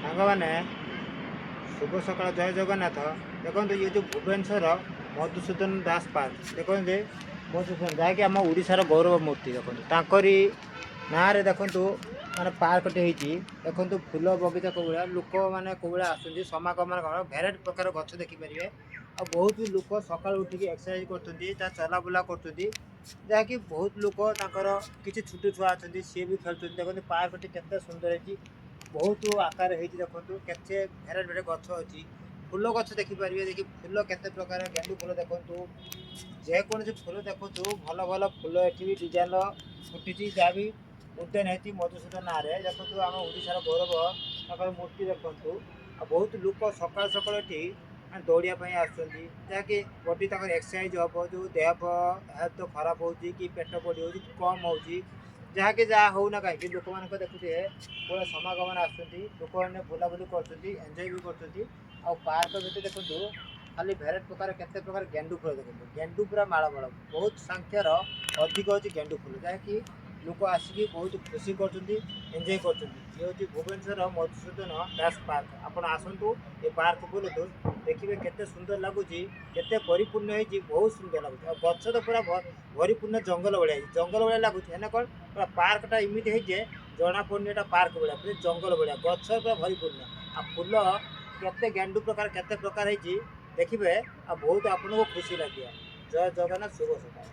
ସାଙ୍ଗମାନେ, ଶୁଭ ସକାଳ, ଜୟ ଜଗନ୍ନାଥ। ଦେଖନ୍ତୁ, ଇଏ ଯେଉଁ ଭୁବନେଶ୍ୱର ମଧୁସୂଦନ ଦାସ ପାର୍କ। ଦେଖନ୍ତୁ, ମଧୁସୂଦନ ଯାହାକି ଆମ ଓଡ଼ିଶାର ଗୌରବ ମୂର୍ତ୍ତି। ଦେଖନ୍ତୁ, ତାଙ୍କରି ନାଁରେ ଦେଖନ୍ତୁ ମାନେ ପାର୍କଟି ହେଇଛି। ଦେଖନ୍ତୁ, ଫୁଲ ବଗିଚା କେଉଁ ଭଳିଆ, ଲୋକମାନେ କେଉଁ ଭଳିଆ ଆସୁଛନ୍ତି, ସମାଗମ ମାନେ କ'ଣ ଭେରାଇଟି ପ୍ରକାର ଗଛ ଦେଖିପାରିବେ। ଆଉ ବହୁତ ବି ଲୋକ ସକାଳୁ ଉଠିକି ଏକ୍ସରସାଇଜ କରୁଛନ୍ତି, ତା ଚଲାବୁଲା କରୁଛନ୍ତି, ଯାହାକି ବହୁତ ଲୋକ ତାଙ୍କର କିଛି ଛୋଟ ଛୁଆ ଅଛନ୍ତି, ସିଏ ବି ଖେଳୁଛନ୍ତି। ଦେଖନ୍ତୁ, ପାର୍କଟି କେତେ ସୁନ୍ଦର ହେଇଛି, ବହୁତ ଆକାର ହେଇଛି। ଦେଖନ୍ତୁ, କେତେ ଭେରାଇଟି ଭେରାଇଟି ଗଛ ଅଛି। ଫୁଲ ଗଛ ଦେଖିପାରିବେ। ଦେଖି ଫୁଲ କେତେ ପ୍ରକାର, ଗେଣ୍ଡୁ ଫୁଲ ଦେଖନ୍ତୁ, ଯେକୌଣସି ଫୁଲ ଦେଖନ୍ତୁ, ଭଲ ଭଲ ଫୁଲ ଏଠି ବି ଡିଜାଇନର ଫୁଟିଛି, ଯାହା ବି ଉଦ୍ୟାନ ହେଇଛି ମଧୁସୂଦନ ନାଁରେ। ଦେଖନ୍ତୁ, ଆମ ଓଡ଼ିଶାର ଗୌରବ ତାଙ୍କର ମୂର୍ତ୍ତି ଦେଖନ୍ତୁ। ଆଉ ବହୁତ ଲୋକ ସକାଳୁ ସକାଳୁ ଏଠି ମାନେ ଦୌଡ଼ିବା ପାଇଁ ଆସୁଛନ୍ତି, ଯାହାକି ବଡି ତାଙ୍କର ଏକ୍ସରସାଇଜ ହେବ। ଯେଉଁ ଦେହ ହେଲ୍ଥ ଖରାପ ହେଉଛି କି ପେଟ ବଢ଼ି ହେଉଛି କି କମ୍ ହେଉଛି, ଯାହାକି ଯାହା ହେଉନା କାହିଁକି, ଲୋକମାନଙ୍କ ଦେଖୁଥିବେ ପୁରା ସମାଗମନ ଆସୁଛନ୍ତି, ଲୋକମାନେ ବୁଲାବୁଲି କରୁଛନ୍ତି, ଏନ୍ଜୟ ବି କରୁଛନ୍ତି। ଆଉ ପାର୍କ ଭିତରେ ଦେଖନ୍ତୁ, ଖାଲି ଭେରାଇଟି ପ୍ରକାର, କେତେ ପ୍ରକାର ଗେଣ୍ଡୁ ଫୁଲ ଦେଖନ୍ତୁ। ଗେଣ୍ଡୁ ପୁରା ମାଳ ମାଳ, ବହୁତ ସଂଖ୍ୟାର ଅଧିକ ଅଛି ଗେଣ୍ଡୁ ଫୁଲ, ଯାହାକି ଲୋକ ଆସିକି ବହୁତ ଖୁସି କରୁଛନ୍ତି, ଏନ୍ଜୟ କରୁଛନ୍ତି। ଇଏ ହେଉଛି ଭୁବନେଶ୍ୱର ମଧୁସୂଦନ ଦାସ ପାର୍କ। ଆପଣ ଆସନ୍ତୁ, ଏ ପାର୍କ ବୁଲନ୍ତୁ, ଦେଖିବେ କେତେ ସୁନ୍ଦର ଲାଗୁଛି, କେତେ ପରିପୂର୍ଣ୍ଣ ହେଇଛି, ବହୁତ ସୁନ୍ଦର ଲାଗୁଛି। ଆଉ ଗଛ ତ ପୁରା ପରିପୂର୍ଣ୍ଣ, ଜଙ୍ଗଲ ଭଳିଆ ହେଇଛି, ଜଙ୍ଗଲ ଭଳିଆ ଲାଗୁଛି। ହେଲେ କ'ଣ, ପୁରା ପାର୍କଟା ଏମିତି ହେଇଛି ଯେ ଜଣା ପଡ଼ୁନି ଏଇଟା ପାର୍କ ଭଳିଆ, ପୁରା ଜଙ୍ଗଲ ଭଳିଆ, ଗଛ ପୁରା ପରିପୂର୍ଣ୍ଣ। ଆଉ ଫୁଲ କେତେ ଗେଣ୍ଡୁ ପ୍ରକାର, କେତେ ପ୍ରକାର ହେଇଛି ଦେଖିବେ, ଆଉ ବହୁତ ଆପଣଙ୍କୁ ଖୁସି ଲାଗିବ। ଜୟ ଜଗନ୍ନାଥ, ଶୁଭ ସକାଳ।